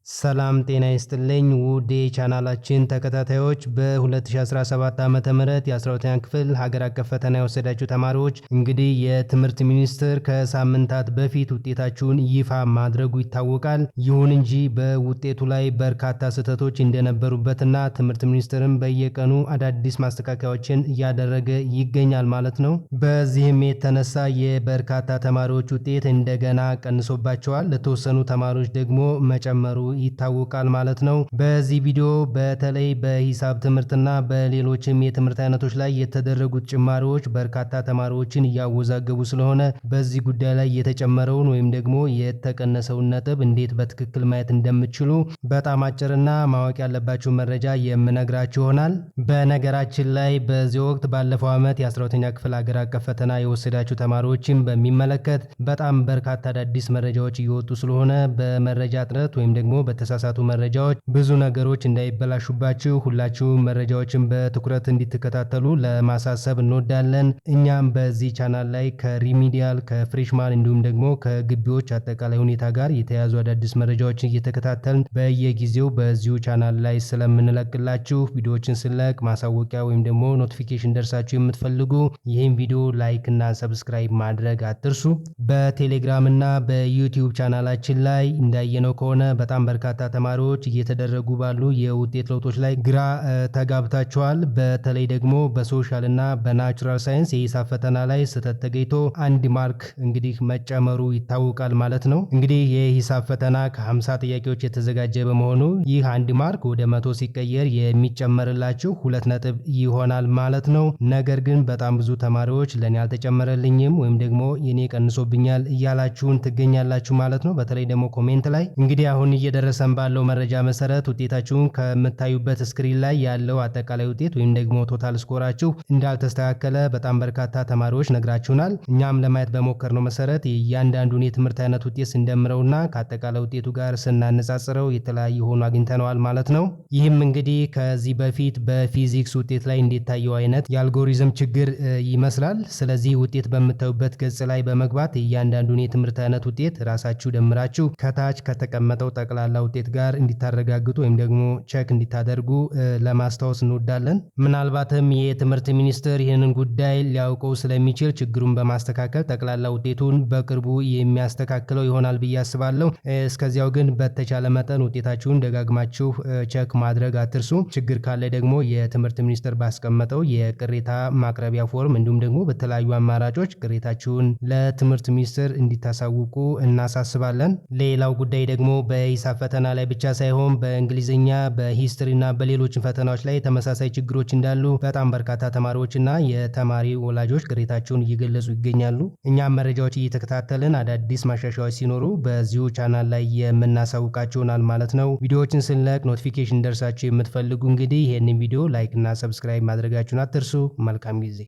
ሰላም ጤና ይስጥልኝ ውድ የቻናላችን ተከታታዮች፣ በ2017 ዓ.ም የ12ኛ ክፍል ሀገር አቀፍ ፈተና የወሰዳችሁ ተማሪዎች፣ እንግዲህ የትምህርት ሚኒስቴር ከሳምንታት በፊት ውጤታችሁን ይፋ ማድረጉ ይታወቃል። ይሁን እንጂ በውጤቱ ላይ በርካታ ስህተቶች እንደነበሩበትና ትምህርት ሚኒስቴርም በየቀኑ አዳዲስ ማስተካከያዎችን እያደረገ ይገኛል ማለት ነው። በዚህም የተነሳ የበርካታ ተማሪዎች ውጤት እንደገና ቀንሶባቸዋል። ለተወሰኑ ተማሪዎች ደግሞ መጨመሩ ይታወቃል ማለት ነው። በዚህ ቪዲዮ በተለይ በሂሳብ ትምህርትና በሌሎችም የትምህርት አይነቶች ላይ የተደረጉት ጭማሪዎች በርካታ ተማሪዎችን እያወዛገቡ ስለሆነ፣ በዚህ ጉዳይ ላይ የተጨመረውን ወይም ደግሞ የተቀነሰውን ነጥብ እንዴት በትክክል ማየት እንደምትችሉ በጣም አጭርና ማወቅ ያለባችሁ መረጃ የምነግራችሁ ይሆናል። በነገራችን ላይ በዚህ ወቅት ባለፈው ዓመት የ12ኛ ክፍል ሀገር አቀፍ ፈተና የወሰዳችሁ ተማሪዎችን በሚመለከት በጣም በርካታ አዳዲስ መረጃዎች እየወጡ ስለሆነ፣ በመረጃ እጥረት ወይም ደግሞ በተሳሳቱ መረጃዎች ብዙ ነገሮች እንዳይበላሹባችሁ ሁላችሁም መረጃዎችን በትኩረት እንዲትከታተሉ ለማሳሰብ እንወዳለን። እኛም በዚህ ቻናል ላይ ከ remedial፣ ከ freshman እንዲሁም ደግሞ ከግቢዎች አጠቃላይ ሁኔታ ጋር የተያያዙ አዳዲስ መረጃዎችን እየተከታተልን በየጊዜው በዚሁ ቻናል ላይ ስለምንለቅላችሁ፣ ቪዲዮዎችን ስንለቅ ማሳወቂያ ወይም ደግሞ notification እንዲደርሳችሁ የምትፈልጉ ይህን ቪዲዮ like እና subscribe ማድረግ አትርሱ። በቴሌግራም እና በዩቲዩብ ቻናላችን ላይ እንዳየነው ከሆነ በጣም በርካታ ተማሪዎች እየተደረጉ ባሉ የውጤት ለውጦች ላይ ግራ ተጋብታችኋል። በተለይ ደግሞ በ social እና በ natural science የሂሳብ ፈተና ላይ ስህተት ተገኝቶ አንድ mark እንግዲህ መጨመሩ ይታወቃል ማለት ነው። እንግዲህ የሂሳብ ፈተና ከ50 ጥያቄዎች የተዘጋጀ በመሆኑ ይህ አንድ mark ወደ 100 ሲቀየር የሚጨመርላችሁ 2 ነጥብ ይሆናል ማለት ነው። ነገር ግን በጣም ብዙ ተማሪዎች ለእኔ አልተጨመረልኝም ወይም ደግሞ የኔ ቀንሶብኛል እያላችሁን ትገኛላችሁ ማለት ነው። በተለይ ደግሞ comment ላይ። እንግዲህ አሁን እየደረሰን ባለው መረጃ መሰረት ውጤታችሁን ከምታዩበት screen ላይ ያለው አጠቃላይ ውጤት ወይም ደግሞ total score ኣችሁ እንዳልተስተካከለ በጣም በርካታ ተማሪዎች ነግራችሁናል። እኛም ለማየት በሞከርነው መሰረት የእያንዳንዱን የትምህርት አይነት ውጤት ስንደምረውና ከአጠቃላይ ውጤቱ ጋር ስናነጻጽረው የተለያየ ሆኖ አግኝተነዋል ማለት ነው። ይህም እንግዲህ ከዚህ በፊት በፊዚክስ ውጤት ላይ እንደታየው አይነት የአልጎሪዝም ችግር ይመስላል። ስለዚህ ውጤት በምታዩበት ገጽ ላይ በመግባት እያንዳንዱን የትምህርት አይነት ውጤት ራሳችሁ ደምራችሁ ከታች ከተቀመጠው ጠቅላላ ውጤት ጋር እንዲታረጋግጡ ወይም ደግሞ check እንዲታደርጉ ለማስታወስ እንወዳለን። ምናልባትም የትምህርት ሚኒስቴር ይህንን ጉዳይ ሊያውቀው ስለሚችል ችግሩን በማስተካከል ጠቅላላ ውጤቱን በቅርቡ የሚያስተካክለው ይሆናል ብዬ አስባለሁ። እስከዚያው ግን በተቻለ መጠን ውጤታችሁን ደጋግማችሁ check ማድረግ አትርሱ። ችግር ካለ ደግሞ የትምህርት ሚኒስቴር ባስቀመጠው የቅሬታ ማቅረቢያ ፎርም እንዲሁም ደግሞ በተለያዩ አማራጮች ቅሬታችሁን ለትምህርት ሚኒስቴር እንዲታሳውቁ እናሳስባለን። ሌላው ጉዳይ ደግሞ በሂሳብ ፈተና ላይ ብቻ ሳይሆን በእንግሊዝኛ፣ በ history እና በሌሎች ፈተናዎች ላይ ተመሳሳይ ችግሮች እንዳሉ በጣም በርካታ ተማሪዎችና የተማሪ ወላጆች ቅሬታቸውን እየገለጹ ይገኛሉ። እኛም መረጃዎች እየተከታተልን አዳዲስ ማሻሻያዎች ሲኖሩ በዚሁ ቻናል ላይ የምናሳውቃችሁ ይሆናል ማለት ነው። ቪዲዮዎችን ስንለቅ notification እንዲደርሳችሁ የምትፈልጉ እንግዲህ ይህንን ቪዲዮ like እና subscribe ማድረጋችሁን አትርሱ። መልካም ጊዜ።